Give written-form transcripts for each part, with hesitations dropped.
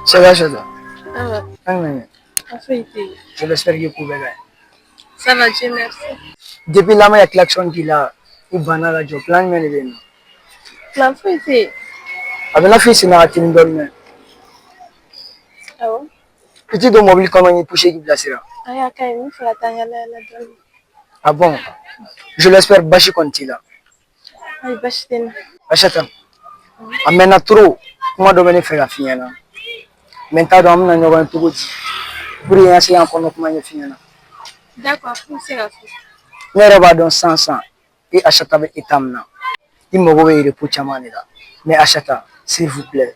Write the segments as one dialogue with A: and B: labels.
A: Ça va, Chata?
B: Ça va.
A: An ka.
B: Foyi tɛ yen.
A: Je l'espère que ko bɛɛ ka ɲi.
B: Ça va, Dieu merci.
A: Depuis lama ya klaxon k'i la, i banna ka jɔ, plan jumɛn de bɛ yen nɔ?
B: Plan foyi tɛ yen.
A: A bɛ n'a fɔ i senna ka teli dɔɔnin mɛ.
B: Awɔ.
A: I t'i don mobili kɔnɔ k'i pousser k'i bilasira.
B: Ayi, a ka ɲi, n bɛ fɛ ka taa yala yala dɔɔnin.
A: Ah bon? Je l'espère basi kɔni t'i la.
B: Ayi, basi tɛ n na.
A: Aïchata, a mɛnna trop, kuma dɔ bɛ ne fɛ ka f'i ɲɛna. Mais n t'a dɔn an bɛna ɲɔgɔn ye cogo di pour que n ka se k'an kɔnɔ kuma ɲɛf'i ɲɛna.
B: D'accord, n bɛ se ka fɔ.
A: Ne yɛrɛ b'a dɔn sisan sisan e Aïchata bɛ état min na, i mago bɛ repos caman de la. Mais Aïchata, s'il vous plaît,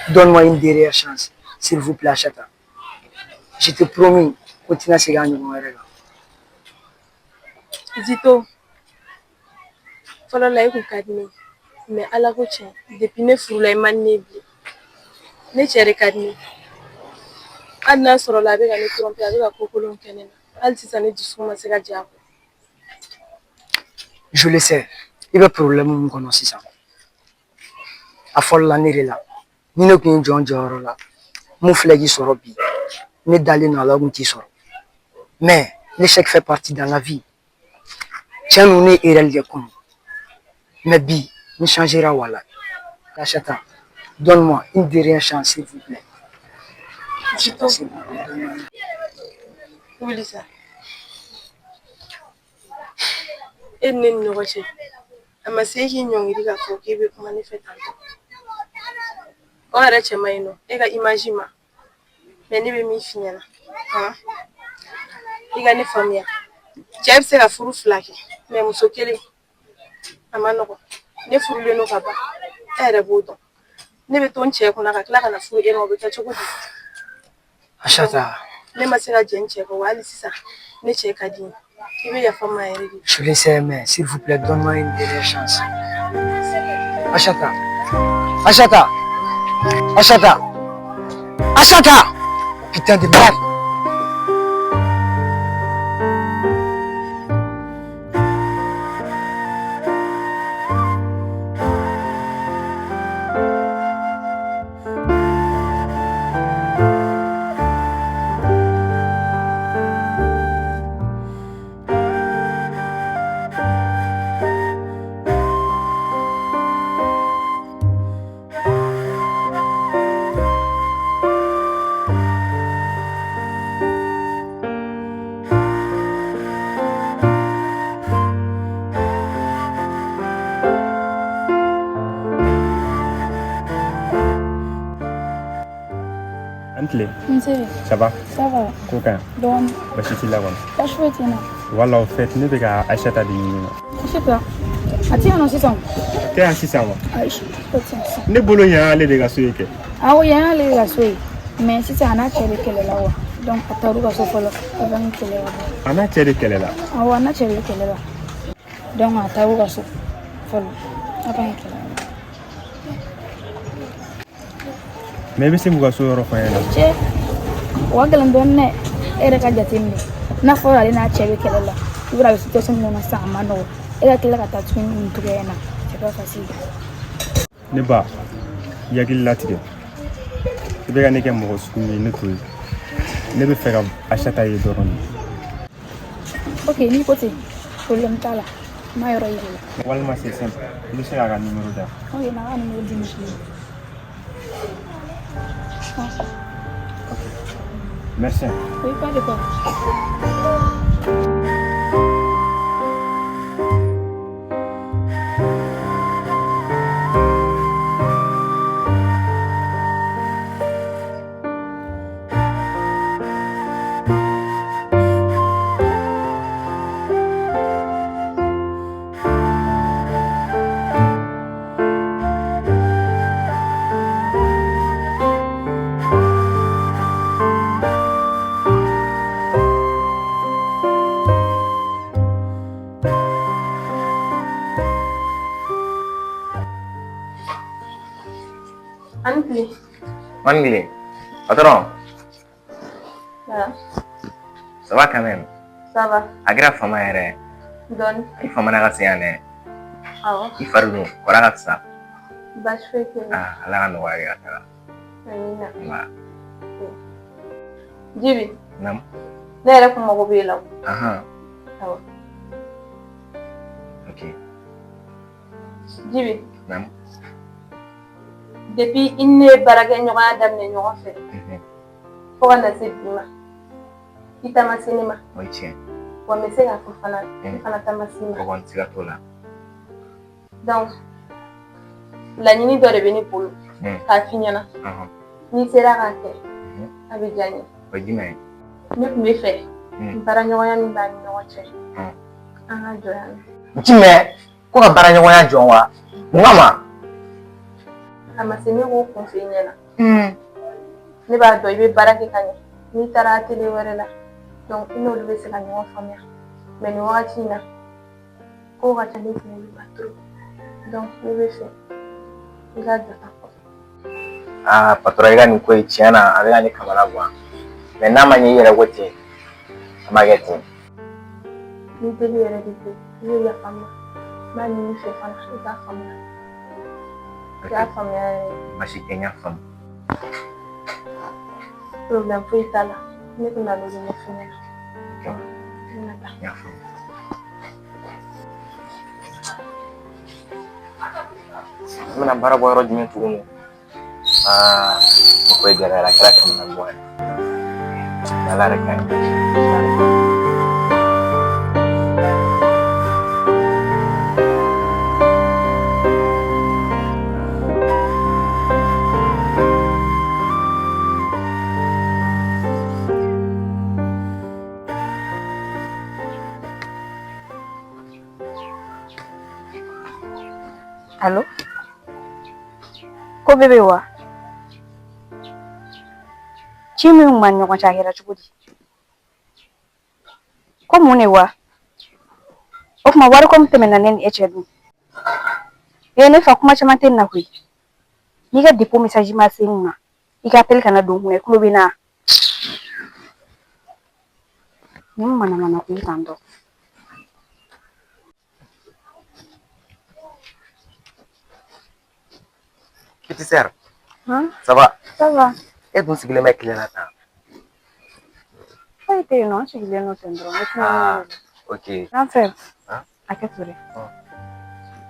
A: donne-moi une dernière chance. S'il vous plaît, Aïchata. Je te promets ko tɛna segin a ɲɔgɔn wɛrɛ kan.
B: Zito, fɔlɔ la e kun ka di ne ye, mais Ala ko tiɲɛ, depuis ne furula i man di ne ye bilen. Ne cɛ de ka di ne ye. Hali n'a sɔrɔ la a bɛ ka ne tromper, a bɛ ka ko kolonw kɛ ne na. Hali sisan ne dusukun ma se ka ja a kɔ.
A: Je le sais, i bɛ problème min kɔnɔ sisan. A fɔlɔla ne de la. Ni ne kun ye jɔ n jɔyɔrɔ la, mun filɛ k'i sɔrɔ bi, ne dalen don a la o kun t'i sɔrɔ. Mais l'échec fait partie dans la vie. Tiɲɛ don, ne ye erreur kɛ kunun. Mais bi, n changera wala. Aïchata, donne-moi une dernière chance, s'il vous plaît.
B: Zito,
A: S'il vous plaît, donne-moi.
B: Wuli sa. E ni ne ni ɲɔgɔn cɛ, a ma se e k'i ɲɔngiri k'a fɔ k'e bɛ kuma ne fɛ tantɔ. O yɛrɛ cɛ man ɲi nɔ, e ka image ma. Mais ne bɛ min f'i ɲɛna, han, i ka ne faamuya. Cɛ bɛ se ka furu fila kɛ, mais muso kelen a ma nɔgɔn. Ne furulen don ka ban, e yɛrɛ b'o dɔn. Ne bɛ to n cɛ kunna ka tila ka na furu e ma, o bɛ kɛ cogo di?
A: Aïchata,
B: Ne ma se ka jɛn n cɛ kɔ wa hali sisan ne cɛ ka di n ye. I bɛ yafa n ma yɛrɛ de.
A: Je le sais, mais s'il vous plaît, donne-moi une dernière chance. Aïchata, Aïchata, Aïchata, Aïchata! Putain de merde!
C: An tile.
D: Nse.
C: Ça va?
D: Ça va.
C: Ko ka ɲi?
D: Dɔɔni.
C: Basi t'i la kɔni?
D: Baasi foyi tɛ n na.
C: Wala, au fait, ne bɛ ka Aïchata de ɲini na.
D: Aïchata, a tɛ yan nɔ sisan.
C: A tɛ yan sisan wa?
D: Ayi, o tɛ yan sisan.
C: Ne bolo yan y'ale de ka so ye kɛ.
D: Awɔ, yan y'ale de ka so ye. Mais sisan a n'a cɛ de kɛlɛla wa. Donc a taar'u ka so fɔlɔ avant kɛlɛ ka bɔ.
C: A n'a cɛ de kɛlɛla?
D: Awɔ, a n'a cɛ de kɛlɛ la. Donc a taar'u ka so fɔlɔ avant kɛlɛ ka bɔ.
C: Mais i bɛ se k'u ka so yɔrɔ fɔ n ɲɛna?
D: Cɛ, o ka gɛlɛn dɔɔni dɛ. E yɛrɛ ka jateminɛ. N'a fɔra ale n'a cɛ bɛ kɛlɛ la, i b'a dɔn a bɛ situation min kɔnɔ sisan, a ma nɔgɔn. E ka tila ka taa tuguni nin cogoya in na, c'est pas facile.
C: Ne ba, i hakili latigɛ. I bɛ ka ne kɛ mɔgɔ sugu min ye, ne t'o ye. Ne bɛ fɛ ka Aïchata ye dɔrɔn de.
D: Ok, n'i ko ten, problème t'a la. N b'a yɔrɔ yir'i la.
C: Walima c'est simple, i bɛ se k'a ka numéro di yan.
D: Ok, na ka numéro di ma. Ah.
C: Merci.
D: Oui, pas de quoi.
B: An tile.
E: An tile. Patron.
B: Ça.
E: Ça va quand même?
B: Ça va.
E: A kɛra fama yɛrɛ.
B: Dɔɔni.
E: I famana ka se yan dɛ.
B: Awɔ.
E: I fari dun, kɔrɔ ka fisa?
B: Baasi foyi tɛ n na.
E: Ah, Ala ka nɔgɔya kɛ ka taga.
B: Amina.
E: Nba.
B: Jibi.
E: Naamu.
B: Ne yɛrɛ kun mago b'e la.
E: Ahan.
B: Awɔ.
E: Ok.
B: Jibi.
E: Naamu.
B: Depuis i ni ne ye baarakɛɲɔgɔnya daminɛ ɲɔgɔn fɛ. Fo ka na se bi ma. I ta ma se ne ma.
E: O ye tiɲɛ.
B: Wa n bɛ se k'a fɔ fana i fana ta ma se n ma.
E: O kɔni siga t'o la.
B: Donc laɲini dɔ de bɛ ne bolo k'a f'i ɲɛna. N'i sera k'a kɛ a bɛ diya n ye.
E: O ye jumɛn ye?
B: Ne tun bɛ fɛ baaraɲɔgɔnya min b'an ni ɲɔgɔn cɛ an ka jɔ yan nɔ.
E: Jumɛn? Ko ka baaraɲɔgɔnya jɔ wa? Mun kama?
B: A ma se ne k'o kun f'i ɲɛna. Ne b'a dɔn i bɛ baara kɛ ka ɲɛ. N'i taara atelier wɛrɛ la donc i n'olu bɛ se ka ɲɔgɔn faamuya. Mais nin wagati in na kow ka ca ne kunkolo la trop. Donc ne bɛ fɛ i ka jɔ tan kɔfɛ.
E: Aa patron i ka nin ko in tiɲɛ na a bɛ ka ne kamana gan. Mais n'a ma ɲɛ i yɛrɛ ko ten, a ma kɛ ten.
B: Ni deli yɛrɛ de tɛ, i bɛ yafa n ma. N b'a ɲini i fɛ fana i k'a faamuya. I k'a faamuya yɛrɛ.
E: Baasi tɛ, n y'a faamu.
B: Problème foyi t'a la. Ne tun nana o de ɲɛf'i ɲɛna. N bɛna taa.
E: N y'a faamu. N bɛna baara bɔ yɔrɔ jumɛn tuguni? Aa o ko ye gɛlɛyara, a kɛra kamanagan ye. Ala yɛrɛ ka ɲi.
F: Allo? Ko bébé wa? Ci min b'an ni ɲɔgɔn cɛ a kɛra cogo di? Ko mun de wa? O tuma wari ko min tɛmɛna ne ni e cɛ dun? Ee ne fa kuma caman tɛ nin na koyi. N'i ka dépôt message ma se n ma, i ka appel kana don n kunna i tulo bɛ n na. Nin manamana ko ye tan tɔ.
E: Petite sœur.
F: Hein?
E: Ça va?
F: Ça va.
E: E dun sigilen bɛ tile la tan.
F: Foyi tɛ yen nɔ, n sigilen don ten dɔrɔn. N bɛ kuma
E: Ah,
F: ɲɔgɔn de.
E: ok.
F: Grand frère,
E: Hein?
F: hakɛ to dɛ.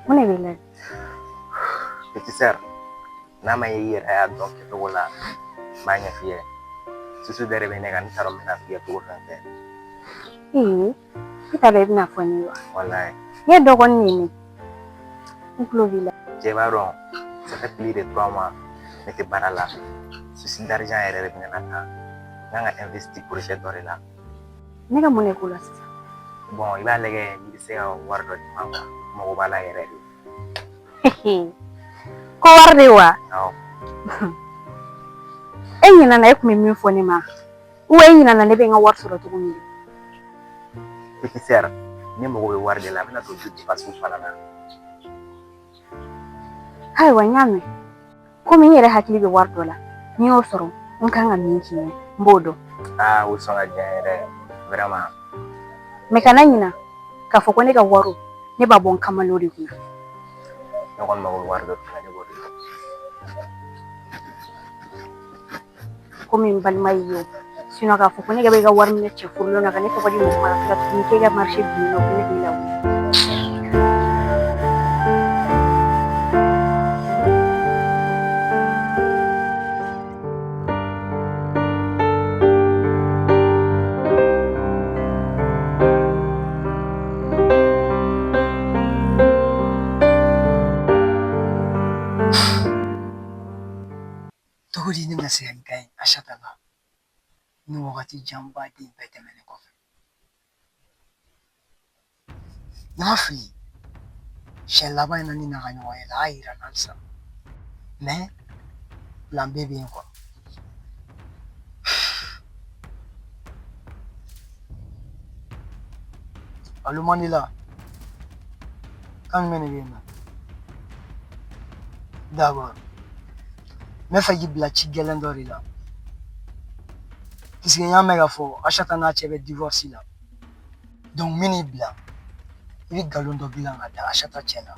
F: Mun de b'i la?
E: Petite sœur, n'a ma ye i yɛrɛ y'a dɔn kɛcogo la, n b'a ɲɛf'i ye. Souci dɔ de bɛ ne kan, n t'a dɔn n bɛna f'i ye cogo fɛn fɛn.
F: Ee, i t'a dɔn i bɛna fɔ ne ye wa?
E: Walayi.
F: Ne dɔgɔnin de ye ne. N tulo b'i la.
E: Cɛ b'a dɔn, ça fait plus de 3 mois ne tɛ baara la. Souci d'argent yɛrɛ de bɛ ne la tan. N kan ka investir projet dɔ de la.
F: Ne ka mun de k'o la sisan?
E: Bon, i b'a lajɛ n'i bɛ se ka wari dɔ di n ma quoi. N mago b'a la yɛrɛ de.
F: Ko wari de wa?
E: Awɔ.
F: E ɲinɛna e tun bɛ min fɔ ne ma? Ou e ɲinɛna ne bɛ n ka wari sɔrɔ cogo min?
E: Petite sœur, ne mago bɛ wari de la, a bɛna don du dépense fana na.
F: Ayiwa n y'a mɛn. Komi n yɛrɛ hakili bɛ wari dɔ la, ni n y'o sɔrɔ n kan ka min k'i ye, n b'o dɔn.
E: Aa, o sɔn ka diya n yɛrɛ vraiment.
F: Mais kana ɲina k'a fɔ ko ne ka wari ne b'a bɔ n kamalen de kunna.
E: Ne kɔni mago bɛ wari dɔ de la, ne b'o de dɔn.
F: Komi n balima y'i ye o. Sinon k'a fɔ ko ne bɛ ka wari minɛ cɛ furulen na ka ne tɔgɔ di mɔgɔ ma ka tila tuguni k'e ka marché bin nɔ ko ne k'i lawuli.
A: Cogo di ne bɛna se ka nin ka ɲi Asata la ni wagati janba den bɛɛ tɛmɛnen kɔfɛ? Ni ma fili, siɲɛ laban in na ne n'a ka ɲɔgɔn ye la, a y'a yira n na halisa. Mais plan B bɛ yen quoi. Allo Mandela, kan jumɛn de bɛ yen nɔ? D'accord. N bɛ fɛ k'i bila ci gɛlɛn dɔ de la. Puisque n y'a mɛn k'a fɔ Asata n'a cɛ bɛ divorce la. Donc n bɛn'i bila, i bɛ nkalon dɔ dilan ka da Asata cɛ la.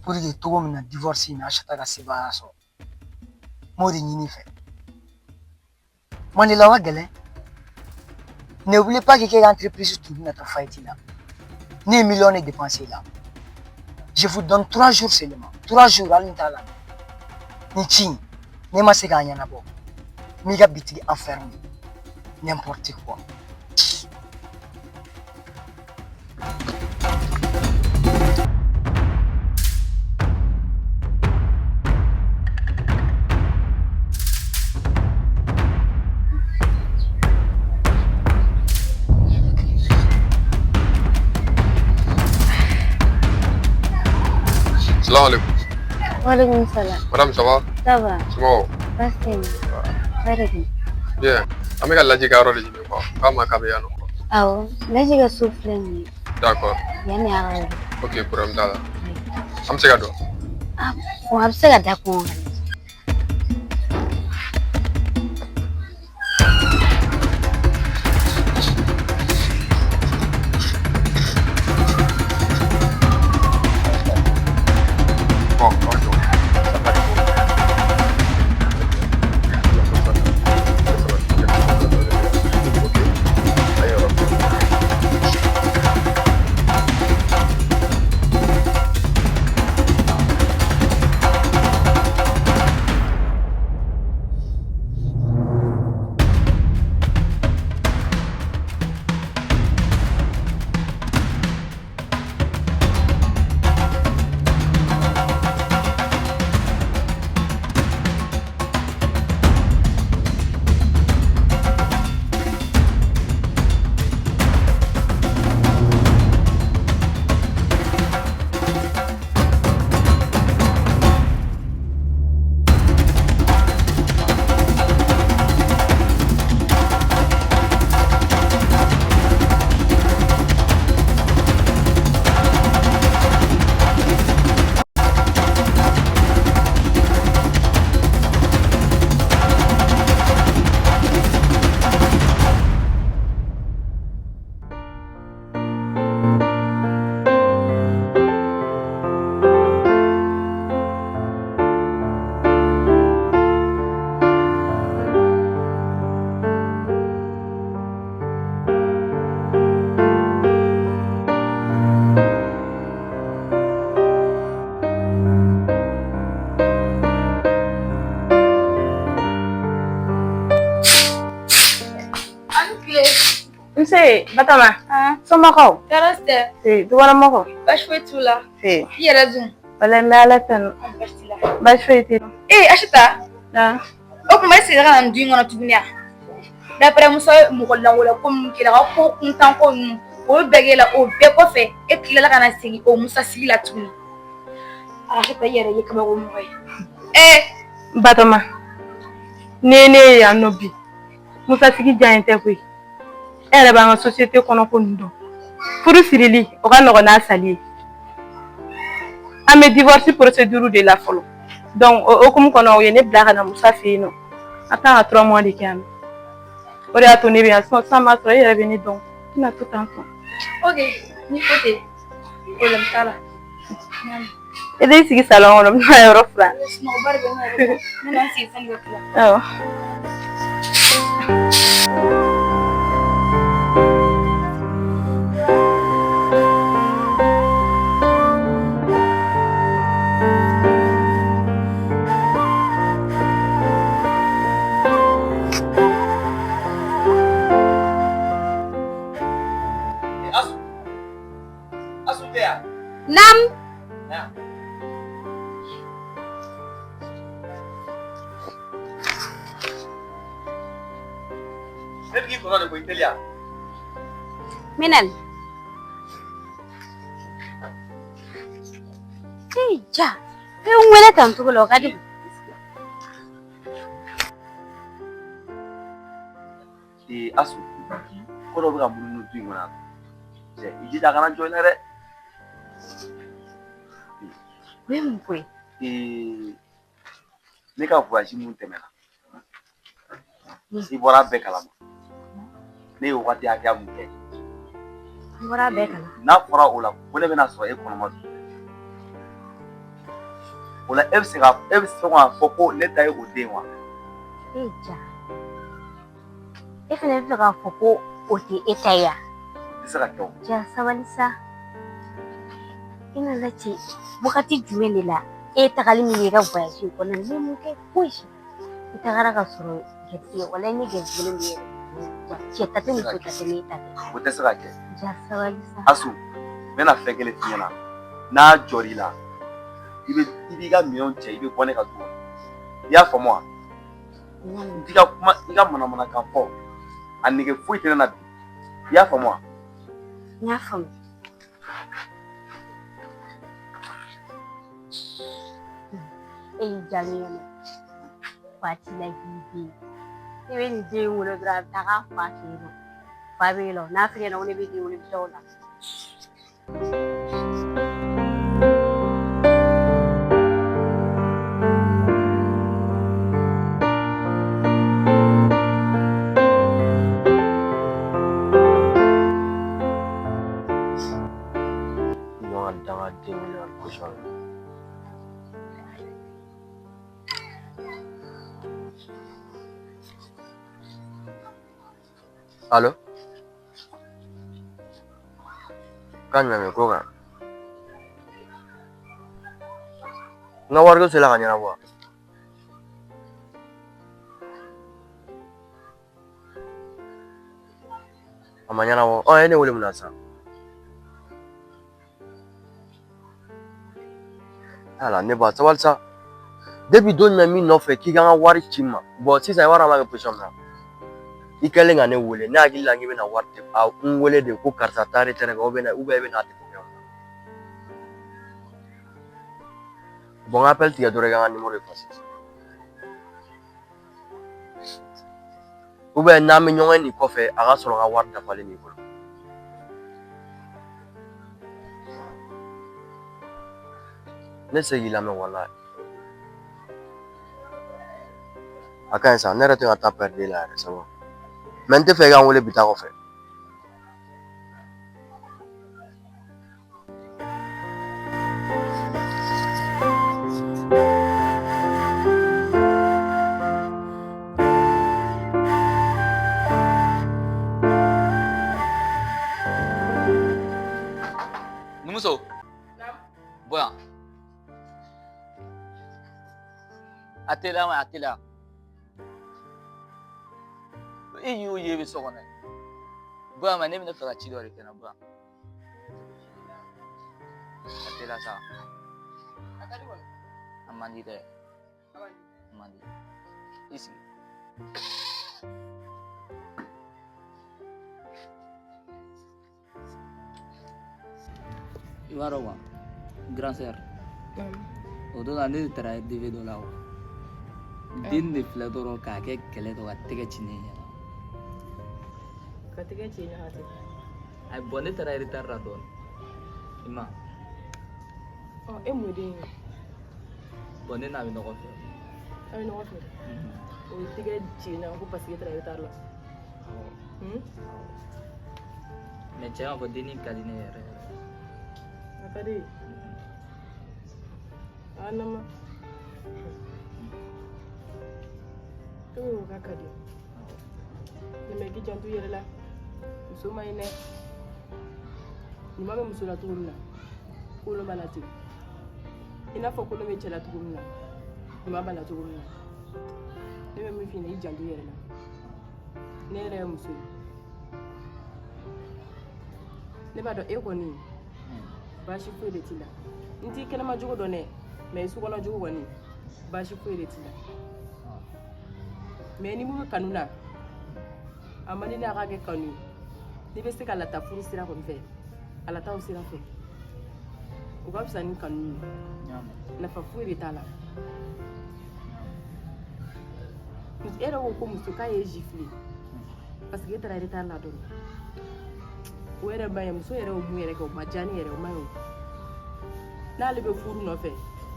A: Pour que cogo min na divorce in na Asata ka sebaaya sɔrɔ. M'o de ɲini i fɛ. Mandela ka gɛlɛn. N'oublie pas que ka entreprise tun bɛna taa faillite la. Ne ye miliyɔn de dépensé la. Je vous donne 3 jours seulement. 3 jours hali n t'a la. Nin ci in, ne ma se k'a ɲɛnabɔ. N b'i ka bitigi enfermer. N'importe quoi.
G: Salam alaikum.
F: Walaikum salam.
G: Madame, ça va?
F: Ça va?
G: Somɔgɔw?
F: Baasi tɛ yen. Hɛrɛ de.
G: Bien. An bɛ ka Laji ka yɔrɔ de ɲini quoi. K'a ma k'a bɛ yan nɔ quoi.
F: Awɔ, Laji ka so filɛ nin ye.
G: D'accord.
F: Yan de y'a ka yɔrɔ.
G: Ok, problème t'a la. An bɛ se ka don?
F: Ah, bon, a bɛ se ka da kɔngɔ kan.
G: Bon, an jɔ. Ok. A ye yɔrɔ.
B: Nse Batama. Somɔgɔw?
D: Tɔɔrɔ tɛ.
B: Dukɔnɔmɔgɔw?
D: Baasi foyi t'u la.
B: I
D: I yɛrɛ dun?
B: Walayi n bɛ Ala tanu.
D: Baasi t'i la.
B: Baasi foyi tɛ.
D: Ee Asita.
B: Ah.
D: O tuma e seginna ka na nin du in kɔnɔ tuguni wa? D'après Musa ye mɔgɔ lankolon ko minnu k'i la ka ko kuntan ko ninnu o bɛɛ k'e la, o bɛɛ kɔfɛ e tilala ka na segin o Musa sigi la tuguni. Asita, i yɛrɛ ye kabako mɔgɔ ye.
B: Ee Batoma, ne ye ne ye yan nɔ bi, Musa sigi diya n tɛ koyi. E yɛrɛ b'an ka société kɔnɔ ko ninnu dɔn. Furu sirili o ka nɔgɔn n'a sali ye. An bɛ divorce procédure de la fɔlɔ. Donc o hukumu kɔnɔ, u ye ne bila ka na Musa fɛ yen nɔ. An kan ka 3 mois de kɛ yan nɔ. O de y'a to ne bɛ yan. Sisan b'a sɔrɔ e yɛrɛ bɛ ne dɔn. N tɛna to tan tɔ.
D: Ok, n'i ko ten, problème t'a la.
B: E b'i sigi salon kɔnɔ, n bɛna yɔrɔ furan.
D: Sunɔgɔba de bɛ ne yɛrɛ kɔnɔ. N bɛna n sigi sani ka tila.
B: Awɔ.
H: Asu. Asu bɛ yan.
F: Naam.
H: Na. Ne bɛ k'i kɔnɔ de ko i teliya.
F: Minɛn. Ee ja, e ye n wele tan cogo la, o ka di.
H: Ee Asu, ko dɔ bɛ ka munumunu du in kɔnɔ yan. Cɛ, i jija a kana jɔ i la dɛ.
F: O ye mun ko ye?
H: Ee ne ka voyage mun tɛmɛna, i bɔra a bɛɛ kalama. Ne ye wagati hakɛya mun kɛ.
F: N bɔra a bɛɛ kalama.
H: N'a fɔra o la ko ne bɛna sɔrɔ e kɔnɔma don. O la e bɛ se ka e bɛ se k'a fɔ ko ne ta ye o den wa?
I: E ja. E fɛnɛ bɛ fɛ k'a fɔ ko o tɛ e ta ye wa?
H: O tɛ se ka kɛ o.
I: Ja sabali sa. E na lacɛ wagati jumɛn de la e ye tagali min kɛ i ka voyage in kɔnɔna na ne mun kɛ foyi. I tagara ka sɔrɔ garijɛgɛ walayi ne garijɛgɛlen don yɛrɛ. Cɛ ta tɛ muso ta tɛ ne ta tɛ.
H: O tɛ se ka kɛ.
I: Ja sabali sa.
H: Asu, n bɛna fɛn kelen f'i ɲɛna. N'a jɔr'i la, i bɛ i b'i ka minɛnw cɛ i bɛ bɔ ne ka du kɔnɔ. I y'a faamu wa? N t'i ka kuma i ka manamanakan fɔ. A nege foyi tɛ ne na bi. I y'a faamu wa?
I: N y'a faamu. E y'i ja ne ɲɛna. Fa t'i la k'i den. E bɛ nin den in wele dɔrɔn a bɛ taga fa fɛ yen nɔ. Fa bɛ yen nɔ n'a f'i ɲɛna ko ne bɛ den wele i bɛ taa o la.
E: Ɲɔgɔn ka dangaden wele ka position na. Alo? Kan jumɛn bɛ ko kan? N ka wariko sera ka ɲɛnabɔ wa? A ma ɲɛnabɔ. Ɔ e ne wele mun na sisan? Ala ne ba sabali sa. Depuis don jumɛn min nɔfɛ k'i ka n ka wari ci n ma. Bon sisan i b'a dɔn an b'a kɛ position min na. I kɛlen ka ne wele ne hakili la k'i bɛna wari di a n wele de ko karisa taa retrait kɛ ou bien i bɛna a kɛ. Bon n ka appel tigɛ dɔrɔn i ka n ka numéro effacer. Ou bien n'an bɛ ɲɔgɔn ye nin kɔfɛ a ka sɔrɔ n ka wari dafalen b'i bolo. Ne tɛ se k'i lamɛn walayi. A ka ɲi sa ne yɛrɛ tɛ ka taa pɛrɛdi la yɛrɛ c'est bon. Mais n tɛ fɛ i ka n wele bi ta kɔfɛ.
J: Numuso, bɔ yan. A teliya ma a teliya. E y'o ye e bɛ so kɔnɔ yen. Bɔ yan ma ne bɛ ne fɛ ka ci dɔ de kɛ na bɔ yan. A teliya sa. A man di dɛ. A man di. I sigi. I b'a dɔn wa grand sœur o don na ne de taara DV dɔ la o den de filɛ dɔrɔn k'a kɛ kɛlɛ dɔ ka tɛgɛ ci ne ɲɛ la
B: Ka tɛgɛ ci ɲɛ ka tɛgɛ.
J: Ayi bon ne taara retard la dɔɔni i ma
B: Ɔ e mun den ye?
J: Bon ne n'a bɛ ɲɔgɔn fɛ.
B: A bɛ ɲɔgɔn fɛ. O ye tɛgɛ ci na ko parce que e taara retard la.
J: Awɔ. Mais tiɲɛ ka fɔ dennin ka di ne yɛrɛ yɛrɛ.
B: A ka di ye. A nama. E ko k'a ka di. Mais k'i janto i yɛrɛ la. Muso man ɲi dɛ. Ɲuman bɛ muso la cogo min na, kolon b'a la ten. I n'a fɔ kolon bɛ cɛ la cogo min na, ɲuman b'a la cogo min na. Ne bɛ min f'i ɲɛna, i janto i yɛrɛ la. Ne yɛrɛ ye muso ye. Ne b'a dɔn e kɔni baasi foyi de t'i la. N t'i kɛnɛma jogo dɔn dɛ, mais i sokɔnɔ jogo kɔni baasi foyi de t'i la. Mais ni mun bɛ kanu na, a man di ne a ka kɛ kanu ye. N'i bɛ se ka lata furu sira kɔni fɛ, a lata o sira fɛ. O ka fisa ni kanu ye. Nafa foyi de t'a la. E yɛrɛ ko ko muso k'a ye gifler parce que e taara retard la dɔrɔn. O yɛrɛ man ɲi, muso yɛrɛ y'o mun yɛrɛ kɛ o ma diya ne yɛrɛ o man ɲi o. N'ale bɛ furu nɔfɛ,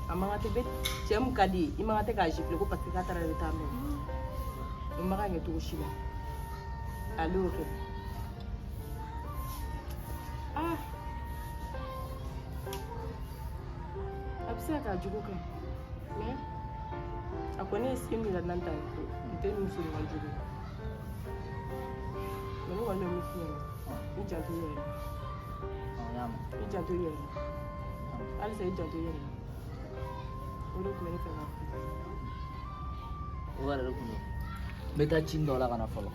B: a man kan tɛ bɛ cɛ mun ka di ye, i man kan tɛ k'a gifler ko parce que k'a taara retard la. O man kan kɛ cogo si la. Ale y'o kɛ. Ah! A bɛ se ka kɛ a jogo ka ɲi. Mais a kɔni ye sen min la ta ye, n tɛ muso ɲuman jugu ye. Mais ne kɔni bɛ min f'i ɲɛna, i janto i yɛrɛ la.
J: N y'a mɛn.
B: I janto i yɛrɛ la halisa, i janto i yɛrɛ la. O de tun bɛ ne fɛ k'a fɔ.
J: O yɛrɛ de kun don. N bɛ taa ci dɔ la ka na fɔlɔ.